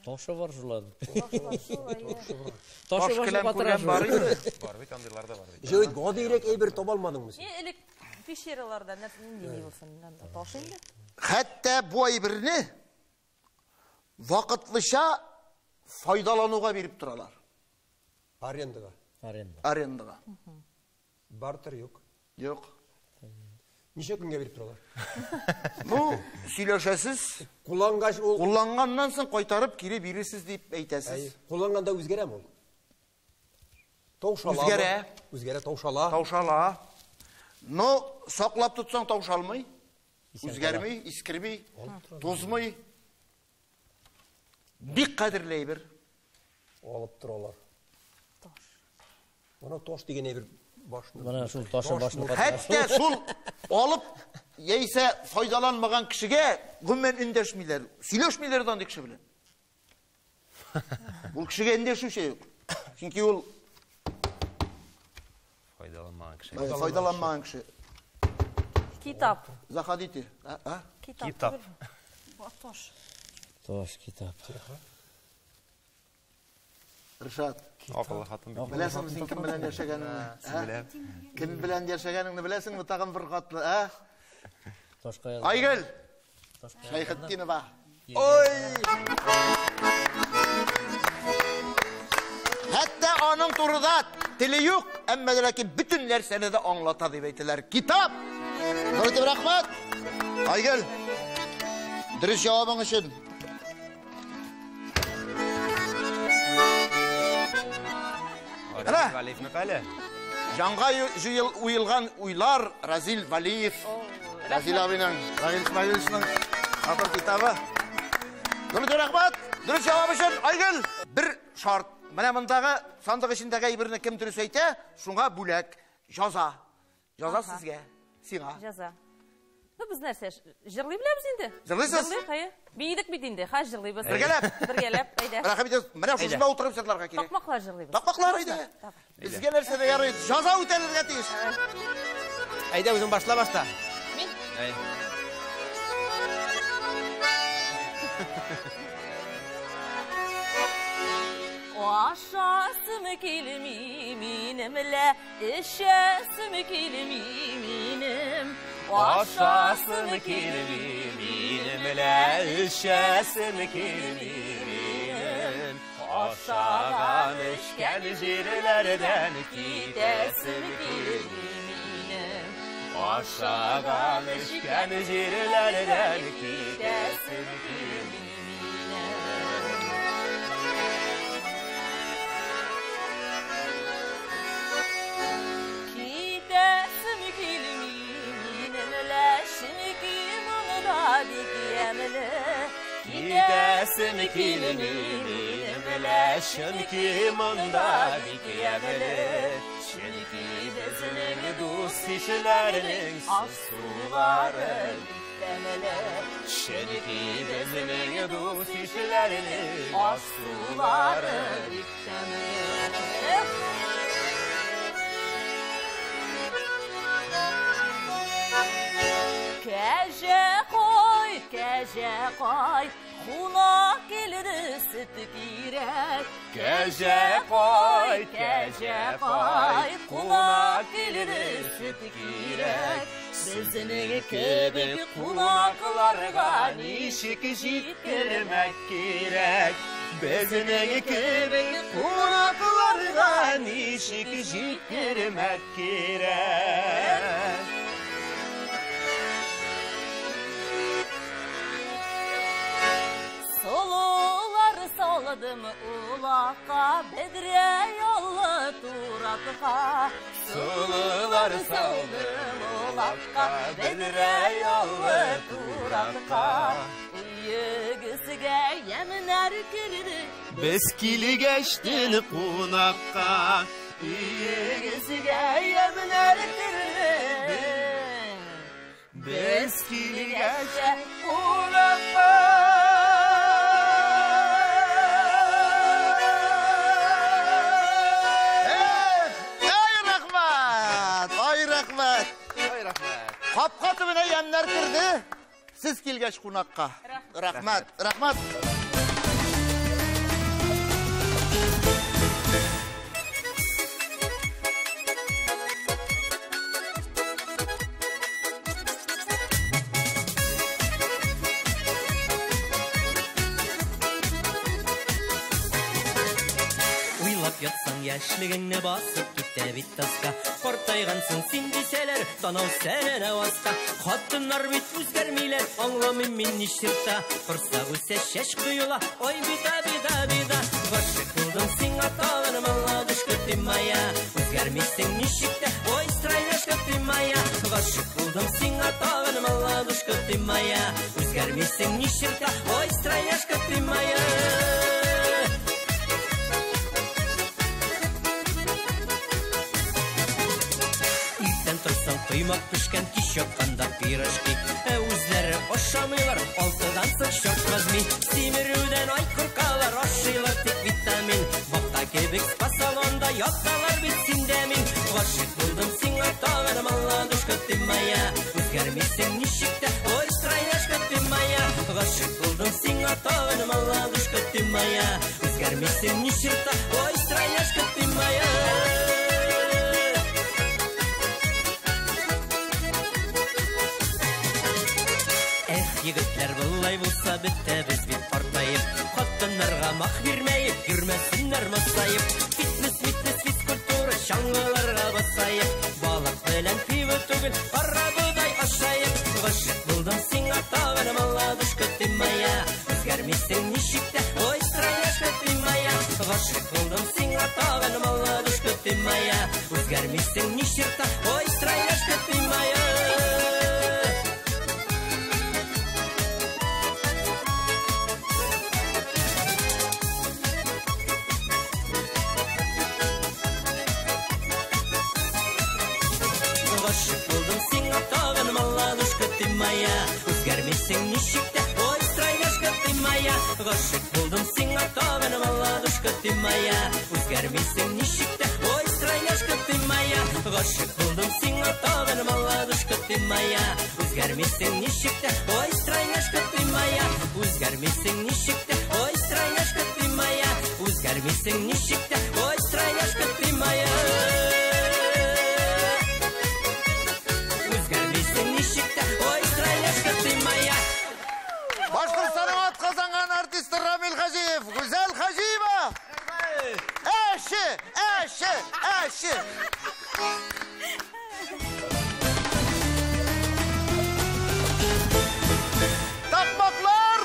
Ташы бар шулар. Таш келәм күргән бар инде. Бар бит, андыйлар да бар бит. Җәвит, гадиерәк әйбер таба алмадыңмы син? Не, элек пещераларда нәрсә нинди ни булсын, анда таш инде. Хәтта бу әйберне вакытлыча файдалануга биреп торалар. Арендага. Аренда. Арендага. Бартер юк. Юк. Ничә көнгә биреп торалар? Ну, сөйләшәсез. Куллангач ул Кулланганнан соң кайтарып кире бирерсез дип әйтәсез. Әй, кулланганда үзгәрәме ул? Таушала. Үзгәрә. Үзгәрә, таушала. Таушала. Но саклап тотсаң таушалмый. Үзгәрми, искерми, тузмый. Бик кадерле әйбер. Алып торалар. Таш. Моны таш дигән әйбер башны. Менә шул ташы башны Хәтта шул алып яисә файдаланмаган кешегә гомумән эндәшмиләр. Сөйләшмиләр дә андый кеше белән. Ул кешегә эндәшүче юк. Чөнки ул Файдаланмаган кеше. Файдаланмаган кеше. Китап. Заходите. А? Китап. Китап. Таш. Таш китап. Ришат. Акыллы хатын бит. Беләсеңме син кем белән яшәгәнеңне? Кем белән яшәгәнеңне беләсеңме? Тагын бер катлы, ә? Ташка язган. Айгөл Ташка Шәйхетдинова. Ой! Хәтта аның турыда теле юк, әмма ләкин бөтен нәрсәне дә аңлата дип әйтәләр. Китап! Зур итеп рәхмәт! Айгөл, дөрес җавабың өчен. Разил Валиевны әле. Җанга уелган уйлар Разил Валиев. Разил абиның, Разил Исмаиловичның матур китабы. Зур итеп рәхмәт! Дөрес җавап өчен, Айгөл! Бер шарт. Менә мондагы сандык эчендәге әйберне кем дөрес әйтә, шуңа бүләк. Җаза. Җаза сезгә. Сиңа. Җаза. Ну, без нәрсә, җырлый беләбез инде. Җырлыйсыз? Җырлыйк, әйе. Биедек бит инде, хәзер җырлыйбыз. Бергәләп. Бергәләп, әйдә. Рәхмәт итегез. Менә шушында утырып җырларга кирәк. Такмаклар җырлыйбыз. Такмаклар, әйдә. Безгә нәрсә дә ярый. Җаза үтәлергә тиеш. Әйдә, үзең башла башта. Мин? Әй. Ашасым килми минем лә, эчәсем килми минем. Ашасым килми минем лә, эчәсем килми минем. Ашаган эчкән җирләрдән китәсем килми минем. Ашаган эчкән җирләрдән китәсем килми минем. Китәсем килми минем, ләченки монда бик ямьле. Китәсем килми минем, ләченки монда бик ямьле. Чөнки безнең дус кешеләрнең аш-сулары бик тәмле. Чөнки безнең дус кешеләрнең аш-сулары бик тәмле. Кәҗә кой, кәҗә кай, кунак килде, сөт кирәк. Кәҗә кай, кәҗә кай, кунак килде, сөт кирәк. Сезнең кебек кунакларга ничек җиткермәк кирәк? Безнең кебек кунакларга ничек җиткермәк кирәк? Сололар салдым улакка, бедрә яллы туратка. Сололар салдым улакка, бедрә яллы туратка. Өегезгә ямьнәр керде, без килгәчтен кунакка. Өегезгә ямьнәр керде, без килгәчтен кунакка. Ай рәхмәт, ай рәхмәт. Ай рәхмәт. Капка төбенә ямьнәр керде, сез килгәч кунакка. Рәхмәт, рәхмәт. Уйлап ятсаң яшьлегеңне басып китә бит таска. Картайгансың син дисәләр, танау сәнәнә аска. Хатыннар бит үзгәрмиләр, аңламыйм мин ничерта. Корсак үсә, чәч коела, ой бида, бида, бида. Гашыйк булдым сиңа тагын, молодушка ты моя. Үзгәрмисең ничек тә, ой, стройняшка ты моя. Гашыйк булдым сиңа тагын, молодушка ты моя. Үзгәрмисең ничек тә, ой, стройняшка ты моя. Иртән торсаң коймак пешкән, кич ятканда пирожки. Ә үзләре ашамыйлар, алтыдан соң чорт возьми. Симерүдән ай куркалар, ашыйлар тик витамин. Бакка кебек спа-салонда яталар бит син дә мин. Гашыйк булдым сиңа тагын, молодушка ты моя. Үзгәрмисең ничек тә, ой, стройняшка ты моя. Гашыйк булдым сиңа тагын, молодушка ты моя. Үзгәрмисең ничек тә, ой, стройняшка ты моя. Эх, егетләр, болай булса бетәбез бит картаеп. Хатыннарга мах бирмәеп, йөрмәсеннәр масаеп. Фитнес, фитнес, физкультура, чаңгыларга басаеп. Балык белән пиво түгел, кара бодай ашаеп. Гашыйк булдым сиңа тагын, молодушка ты моя. Үзгәрмисең ничек тә, ой, стройняшка ты моя. Гашыйк булдым сиңа тагын, молодушка ты моя. Үзгәрмисең ничек тә, ой, стройняшка ты моя. Гашыйк булдым сиңа тагын, молодушка ты моя. Үзгәрмисең ничек тә, ой, стройняшка ты моя. Гашыйк булдым сиңа тагын, молодушка ты моя. Үзгәрмисең ничек тә, ой, стройняшка ты моя. Гашыйк булдым сиңа тагын, молодушка ты моя. Үзгәрмисең ничек тә, ой, стройняшка ты моя. Үзгәрмисең ничек тә, ой, стройняшка ты моя. Үзгәрмисең ничек тә, ой, стройняшка ты моя. Үзгәрмисең ничек тә, ой, стройняшка ты моя. Башкортстанның атказанган артисты Рамил Хаҗиев, Гүзәл Хаҗиева. Әче, әче, әче. Такмаклар!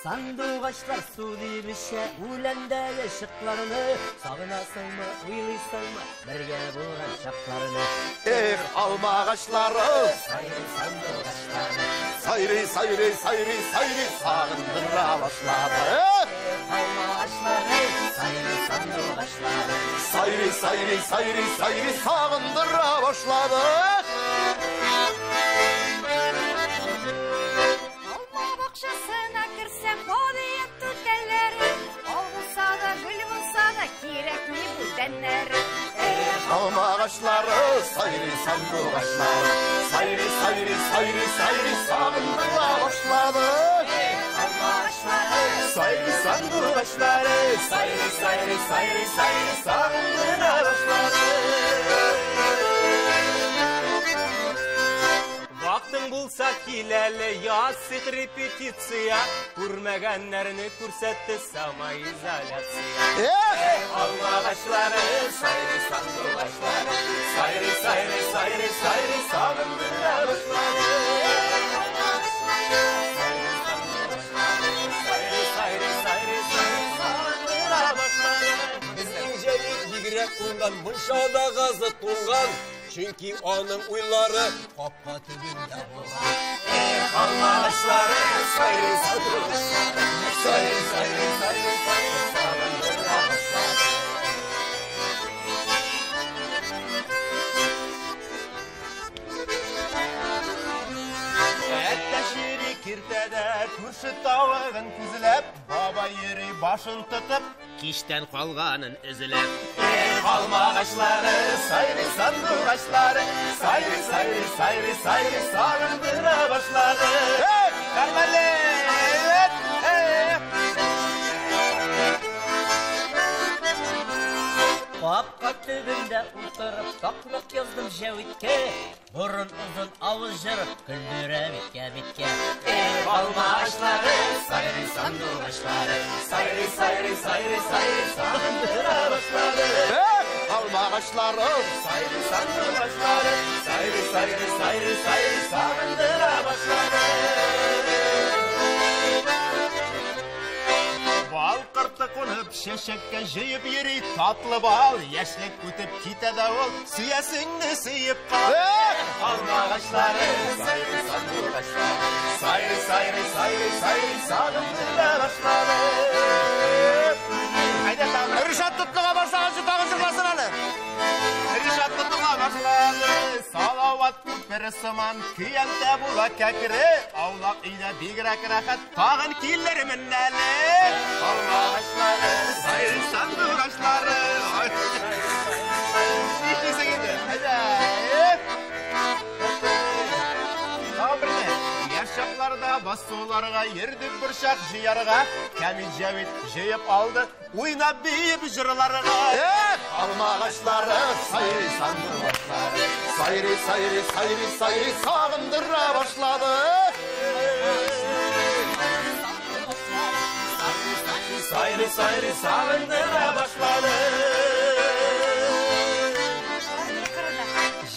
Сандугачлар су дип эчә, үләндәге чыкларны. Сагынасыңмы, уйлыйсыңмы, бергә булган чакларны. Эх, алмагачлары, Сайрый сандугачлары. Сайрый, сайрый, сайрый, сайрый, сагындыра башлады. Эх! Алмагачлары, сайрый сандугачлары. Сайрый, сайрый, сайрый, сайрый, сагындыра башлады. Алма бакчасына керсәм, бадыеп түтәлләре. Ал булса да, гөл булса да, кирәкми бүтәннәре. Эх, Алмагачлары, сайрый сандугачлары. Сайрый, сайрый, сайрый, сайрый, сагындыра башлады. Алмагачлары, Сайрый сандугачлары, сайрый, сайрый, сайрый, сайрый, сагындыра башлады. Вактың булса кил әле, ясыйк репетиция. Күрмәгәннәрне күрсәтте самоизоляция. Эх! Алмагачлары, сайрый сандугачлары, сайрый, сайрый, сайрый, сайрый, сагындыра башлады. Сайрый, сайрый, сайрый, сайрый, сагындыра башлады. Безнең Җәвит бигрәк уңган, мунчада газы туңган, чөнки аның уйлары капка төбендә булган. Алмагачлары, сайрый сандугачлары, сайрый, сайрый, сайрый, сайрый, сагындыра башлады. Әттә шири киртәдә күрше тавыгын күзләп, баба йөри башын тотып, Кичтән калганын эзләп. Эх, алмагачлары, сайрый сандугачлары, сайрый, сайрый, сайрый, сайрый, сагындыра башлады. Эх! Кармале! Эх! Капка төбендә утырып, такмак яздым Җәвиткә. Борын озын, авыз җырып, көлдерә биткә биткә. Эх, алмагачлары, сайрый сандугачлары, сайрый, сайрый, сайрый, сайрый, сагындыра башлады. Эх, алмагачлары, Сайрый сандугачлары, сайрый, сайрый, сайрый, сайрый, сагындыра башлады. Бал корты кунып, чәчәккә җыеп йөри, татлы бал, яшьлек үтеп китә дә ул, сөясеңне сөеп кал. Эх! Алмагачлары, сайрый сандугачлары, сайрый, сайрый, сайрый, сайрый, сагындыра башлады. Әйдә тагын. Ришат тотлыга башлаганчы тагын җырласын әле. Ришат тотлыга башлады. Салават күпере сыман, көянтә була кәкре. Аулак өйдә бигрәк рәхәт, тагын килермен әле. Алмагачлары, сайрый сандугачлары. Нишлисең инде? Әйдә. Тагын берне. Яшь чакларда басуларга йөрдек борчак җыярга. Кәмит Җәвит җыеп алды, уйнап биеп җырларга. Эх, алмагачлары, сайрый сандугачлары, сайрый, сайрый, сайрый, сайрый, сагындыра башлады. Сайрый, сайрый, сагындыра башлады.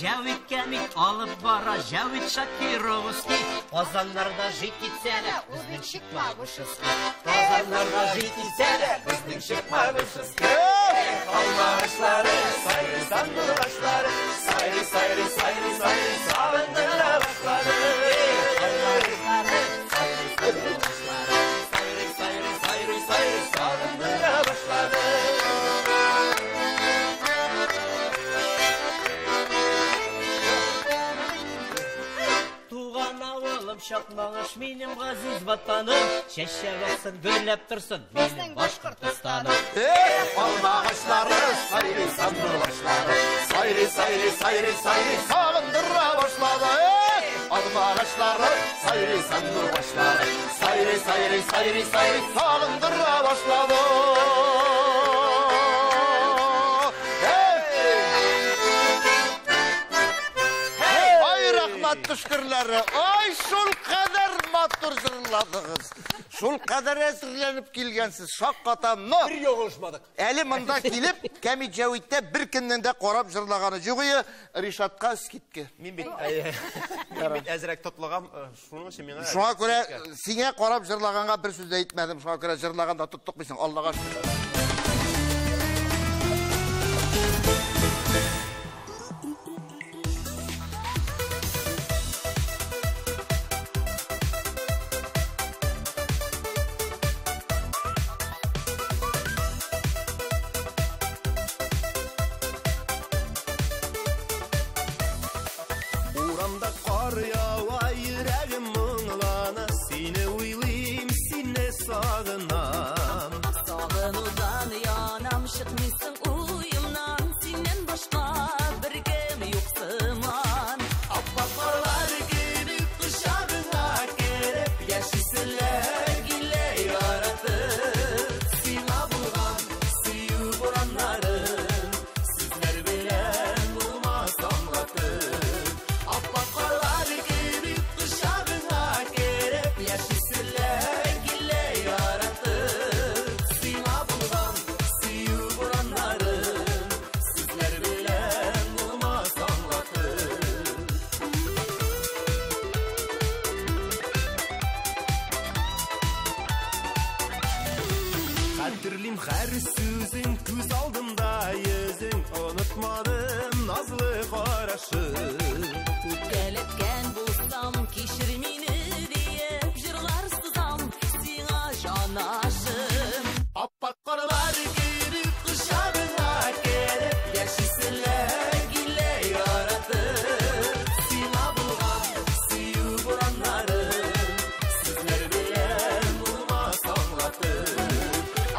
Җәвит кәмит алып бара, Җәвит Шакировский. Казаннарда жить итсә дә, безнең Чекмагушевский. Казаннарда жить итсә дә, безнең Чекмагушевский. Алмагачлары, сайрый сандугачлары, сайрый, сайрый, сайрый, сайрый, сагындыра башлады. Алмагачлары, сайрый сандугачлары, сайрый, сайрый, сайрый, сайрый, Сагындыра башлады. Туган авылым Чакмагыш, минем газиз ватаным. Чәчәк атсын, гөрләп торсын, минем Башкортостаным. Эх, алмагачлары, сайрый сандугачлары, сайрый, сайрый, сайрый, сайрый, сагындыра башлады. Эх, алмагачлары, сайрый сандугачлары, сайрый, сайрый, сайрый, сайрый, сагындыра башлады. Эх! Ай, рәхмәт төшкерләре, ай, шул кадәр матур җырладыгыз. Шул кадәр әзерләнеп килгәнсез, шаккатам. Но бер ялгышмадык. Әле монда килеп, Кәмит Җәвиттә бер кемнең дә карап җырлаганы юк ие, Ришатка скидка. Мин бит әзрәк тотлыгам, шуның өчен миңа. Шуңа күрә сиңа карап җырлаганга бер сүз дә әйтмәдем. Шуңа күрә җырлаганда тотлыкмыйсың, Аллага шөкер. Урамда кар ява, йөрәгем моңлана, сине уйлыйм, сине сагынам. Сагынудан янам, чыкмыйсың уемнан, синнән башка беркем юк сыман. Аппак карлар кебек кочагыңа кереп, яшиселәр килә яратып. Сиңа булган сөю бураннарын сүзләр белән булмас аңлатып. Аппак карлар кебек кочагыңа кереп, яшиселәр килә яратып. Сиңа булган сөю бураннарын сүзләр белән булмас аңлатып. Хәтерлим һәр сүзең, күз алдымда йөзең, онытмадым назлы карашың. Үпкәләткән булсам, кичер мине диеп, җырлар сызам сиңа җанашым. Аппак карлар кебек кочагыңа кереп, яшиселәр килә яратып. Сиңа булган сөю бураннарын сүзләр белән булмас аңлатып.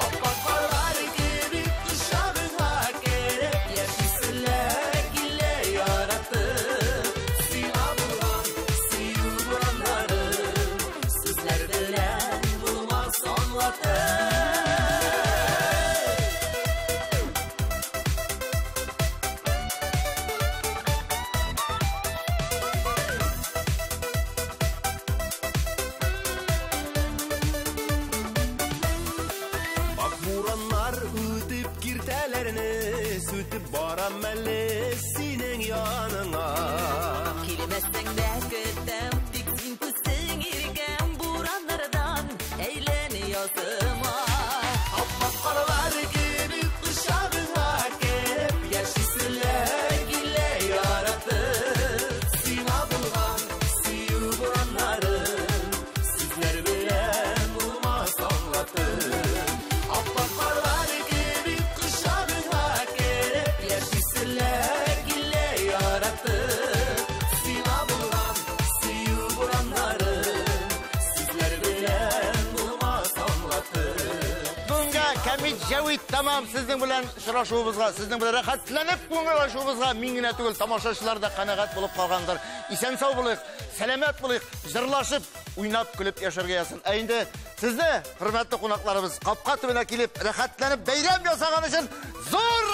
Аппак карлар кебек кочагыңа кереп, яшиселәр килә яратып. Сиңа булган сөю бураннарын сүзләр белән булмас аңлатып. Ак бураннар үтеп киртәләрне сүтеп барам әле синең яныңа. Килмәсәң дә көтәм, тик син күзсең иркәм, бураннардан әйлән языма. Аппак карлар кебек кочагыңа кереп, яшиселәр килә яратып. Сиңа булган сөю бураннарын сүзләр белән булмас аңлатып. Аппак карлар кебек кочагыңа кереп, яшиселәр килә яратып. Сиңа булган сөю бураннарын сүзләр белән булмас аңлатып. Бүгенгә Кәмит Җәвит тәмам сезнең белән очрашуыбызга, сезнең белән рәхәтләнеп күңел ачуыбызга мин генә түгел, тамашачылар да канәгать булып калгандыр. Исән сау булыйк, сәламәт булыйк, җырлашып, уйнап, көлеп яшәргә язсын. Ә инде сезне, хөрмәтле кунакларыбыз, капка төбенә килеп, рәхәтләнеп бәйрәм ясаган өчен зур